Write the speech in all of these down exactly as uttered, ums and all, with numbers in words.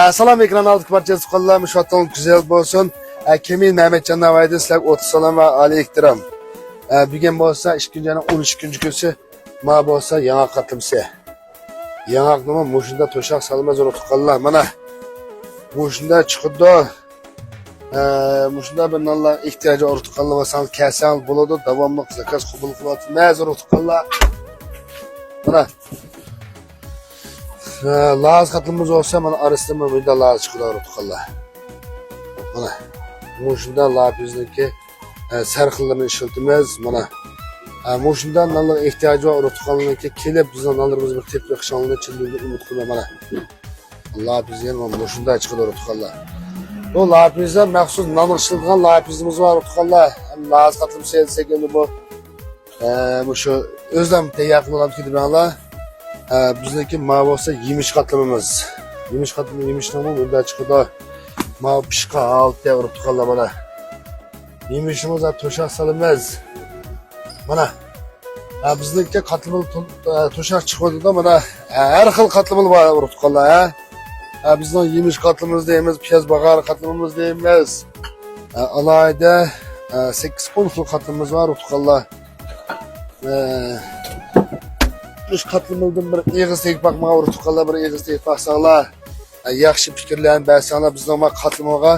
ئەسسالام، ئېكران ئالدىدىكى بارچە تۇغقانلار، مۇشۇ ۋاقتىڭىز گۈزەل بولسۇن. ئە، كېمىن مەمەتجان ناۋايىدىن سىلەرگە ئوتلۇق سالام ۋە ئالىي ئېھتىرام. ئە، بۈگۈن بولسا ئىككىنچى ئاينىڭ ئون ئۈچىنچى كۈنى، ما بولسا ياڭاق قاتلىمىسى. ياڭاقنىمۇ مۇشۇنداق توشاق سالىمىز ئۇرۇق تۇغقانلار. مانا مۇشۇنداق چىقىدۇ. ئە، مۇشۇنداق بىر نانلار ئېھتىياجى ئۇرۇق تۇغقانلار بولساڭ، كەلسەڭ بولىدۇ. داۋاملىق زاكاز قوبۇل قىلىۋاتىمىز ئۇرۇق تۇغقانلار. مانا. ئە، لازا قاتلىمىمىز بولسا، مانا ئارىسىدا مۇنداق لازا چىقىدۇ ئۇرۇق تۇغقانلار. مانا مۇشۇنداق لاپىزنىڭكى، ئە، سەرخىللىرىنى ئىشلىتىمىز. مانا، ئە، مۇشۇنداق نانلىق ئېھتىياجى بار ئۇرۇق تۇغقانلارنىڭكى كېلىپ بىزنىڭ نانلىرىمىزنى بىر تېتىپ بېقىشىڭلارنى چىن دىلدىن ئۈمىد قىلىمەن. مانا. لاپىز يەنە مۇشۇنداق چىقىدۇ ئۇرۇق تۇغقانلار. بۇ لاپىزدا مەخسۇس نان ئىشلىتىدىغان لاپىزىمىز بار ئۇرۇق تۇغقانلار. ھەم لازا قاتلىمىسى دېسەك ئەمدى بۇ، ئە، مۇشۇ ئۆزلەم تەييار قىلىدىغان كېتىدىغانلار. ئە، بىزنىڭكى ما بولسا يېمىش قاتلىمىمىز. يېمىش قاتلىمى، يېمىشنىڭمۇ مۇنداق چىقىدۇ. ما پىشقان ھالىتى ئۇرۇق تۇغقانلار مانا. يېمىشىمىز ھە توشاق سالىمىز. مانا. ھە، بىزنىڭكى قاتلىمىلىق تو-، ھە، توشاق چىقىۋاتىدۇ. مانا، ھە، ھەر خىل قاتلىمىلىق بار ئۇرۇق تۇغقانلار، ھە. ھە، بىزنىڭ يېمىش قاتلىمىمىز دەيمىز، پىياز باغار قاتلىمىمىز دەيمىز. ھە، ئالاھىدە، ھە، سەككىز ئون خىل قاتلىمىمىز بار ئۇرۇق تۇغقانلار. ھە، ئۈچ قاتلىمىلىدىن بىر ئېغىز تېگىپ باقمىغان ئۇرۇق تۇغقانلار، بىر ئېغىز تېگىپ باقساڭلار. ياخشى پىكىرلەرنى بەرسەڭلار بىزنىڭ ما قاتلىمىغا،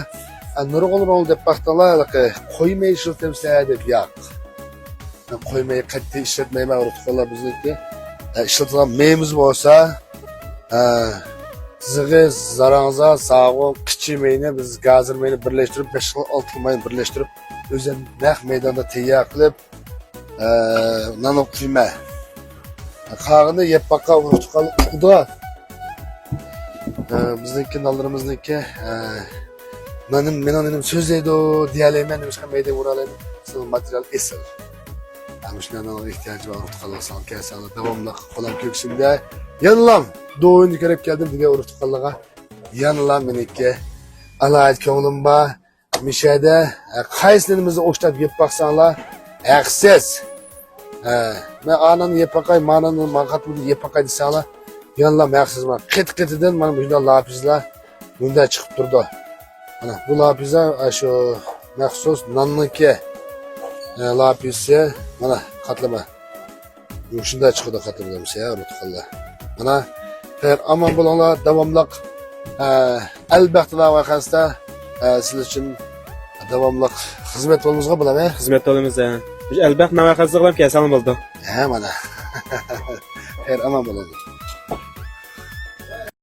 نۇرغۇن رول دەپ باقتىڭلار، ھېلىقى قويماي ئىشلىتىمسىلەر دەپ، ياق. قويماي قەتئىي ئىشلەتمەيمەن ئۇرۇق تۇغقانلار بىزنىڭكى. ئىشلىتىدىغان مېيىمىز بولسا، زىغى، زاراڭزا، ساغۇ، قىچا مېيىنى بىز گازىر مېيىنى بىرلەشتۈرۈپ، بەش خىل، ئالتە خىل مېيىنى بىرلەشتۈرۈپ، ئۆزى نەق مەيداندا تەييار قىلىپ، ئە، نان قۇيما. قالغىنى يەپ باققان ئۇرۇق تۇغقانلار ئۇقىدۇ. ئە، بىزنىڭكى نانلىرىمىزنىڭكى، ئە، نانىم، مېنىڭ نېنىم سۆزلەيدۇ دېيەلەيمەن، نېمىشقا مەيدە ئۇرالايمەن. سىزنىڭ ماتېرىيال ئېسىل. ئە، مۇشۇنداق نانغا ئېھتىياجى بار ئۇرۇق تۇغقانلار ساڭا كەلسەڭلار داۋاملىق قولام كۆكسۈمدە. يەنىلا دوۋىنى كۆرۈپ كەلدىم دېگەن ئۇرۇق تۇغقانلارغا يەنىلا مېنىڭكى ئالاھىدە كۆڭلۈم بار. مىشەدە، ئە، قايسىلىرىمىزنى ئوخشاپ يەپ باقساڭلار، ھەقسىز. ئە، مەن ئانىنى يەپ باقاي، مانىنى ماڭا قاتمىدى يەپ باقاي دېسەڭلار، يەنىلا ھەقسىز. مانا قېتى-قېتىدىن مانا مۇشۇنداق لاپىزلار مۇنداق چىقىپ تۇرىدۇ. مانا بۇ لاپىزلار، ئە، شۇ مەخسۇس ناننىڭكى، ئە، لاپىزى، مانا قاتلىما. مۇشۇنداق چىقىدۇ خاتىرجەم سەھەر تۇغقانلار. مانا، خەير، ئامان بولۇڭلار، داۋاملىق، ئە، ئەلبەختە ناۋاي خەستە، ئە، سىز ئۈچۈن داۋاملىق خىزمەت بولىمىزغا بولامەن. خىزمەت بولىمىز، ھە. ئەلبەخت ناۋاي خەستە قىلىپ كەلسەڭلار بولىدۇ. ھە، مانا. خەير، ئامان بولۇڭلار.